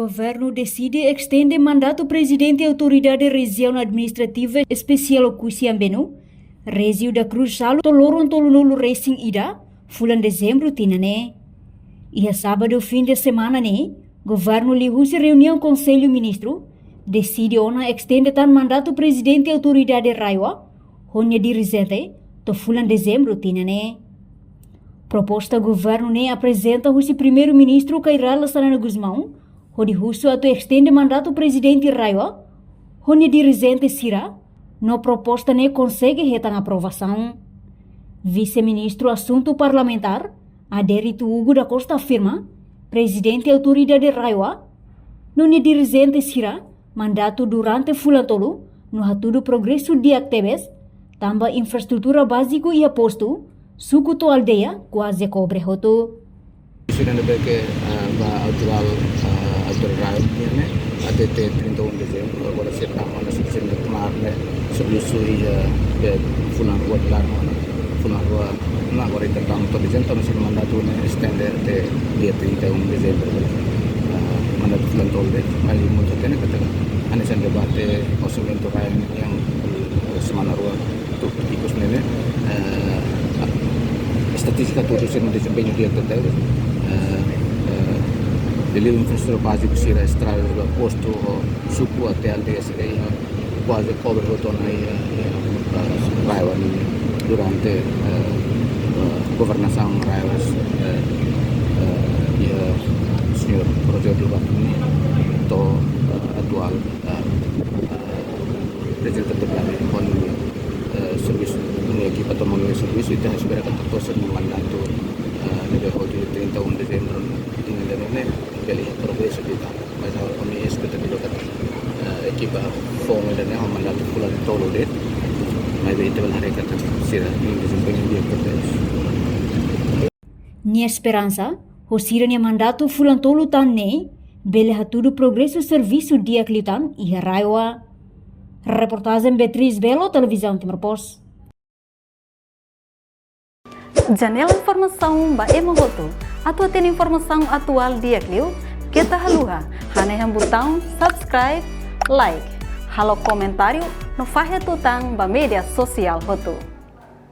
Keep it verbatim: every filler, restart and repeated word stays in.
Governu deside estende mandatu Prezidente Autoridade Rejiaun Administrativa Espesiál Oekusi Ambeno, Régio da Cruz Salu, to'o loron tolunulu resin ida, fulan Dezembru tinan ne'e. Iha sábadu fin de semana ne'e, governu liuhusi reuniaun Konsellu Ministru deside ona estende tan mandatu Prezidente Autoridade RAEOA ho nia dirijente to'o fulan Dezembru tinan ne'e. Proposta governu ne'e aprezenta husi Primeiru-Ministru Kay Rala Xanana Gusmão, hodi husu atu estende mandatu Prezidente RAEOA ho nia dirijente sira, no proposta ne'e konsege hetan aprovasaun. Vise-Ministru Asuntu Parlamentár, Adérito Hugo da Costa afirma, Prezidente Autoridade RAEOA no nia dirijente sira mandatu durante fulan tolu, no hatudu progresu di'ak tebes, tanba infraestrutura báziku iha postu, suku to'o aldeia kuaze kobre hotu. Sira ne'ebé ke, eh, ba atuál, eh, autoridade ne'e, até, até trinta e um de dezembro, agora sira tama ona, sira, sira tama ona, servisu iha, eh, fulan rua klaru, fulan rua, agora ita tama to'o dezembru, sira mandatu ne'e estende até dia trinta e um de dezembro. Eh, mandatu fulan tolu de'it, mas muito tempo, até, hanesan debate orsamentu RAEOA nian, eh, semana rua, tópikus ne'e, eh, estatístika hatudu sira-nia dezempeñu di'ak tebes, eh, eh, liuliu infraestrutura báziku sira, estrada ba postu, ho suku até aldeia sira iha kuaze kobre hotu ona iha, iha, eh, RAEOA nian durante, eh, eh, governasaun RAEOA, eh, eh, iha señór Rogério Lobato nian to'o, eh, atuál, eh, eh, Prezidente Deputadu ho nia, eh, servisu, nia ekipa tama ona servisu, ita espera katak to'o sira-nia mandatu, eh, ne'ebé hotu trinta e um de dezembro, tinan ida-ne'e, bele progresu ida tan. Mas ami espera katak, eh, ekipa foun ida-ne'e ho mandatu fulan tolu de'it, maibé ita bele haree katak sira-nia dezempeñu di'ak tebes. Nia esperansa, ho sira-nia mandatu fulan tolu tan ne'e, bele hatudu progresu servisu di'ak liután iha RAEOA. Reportajen Beatriz Belo, Televizaun Timor Post. Janela informasaun ba ema hotu. Atu hatene informasaun atuál di'ak liu, keta haluha hanehan butaun subscribe, like, halo komentáriu, no fahe tutan ba média sosiál hotu.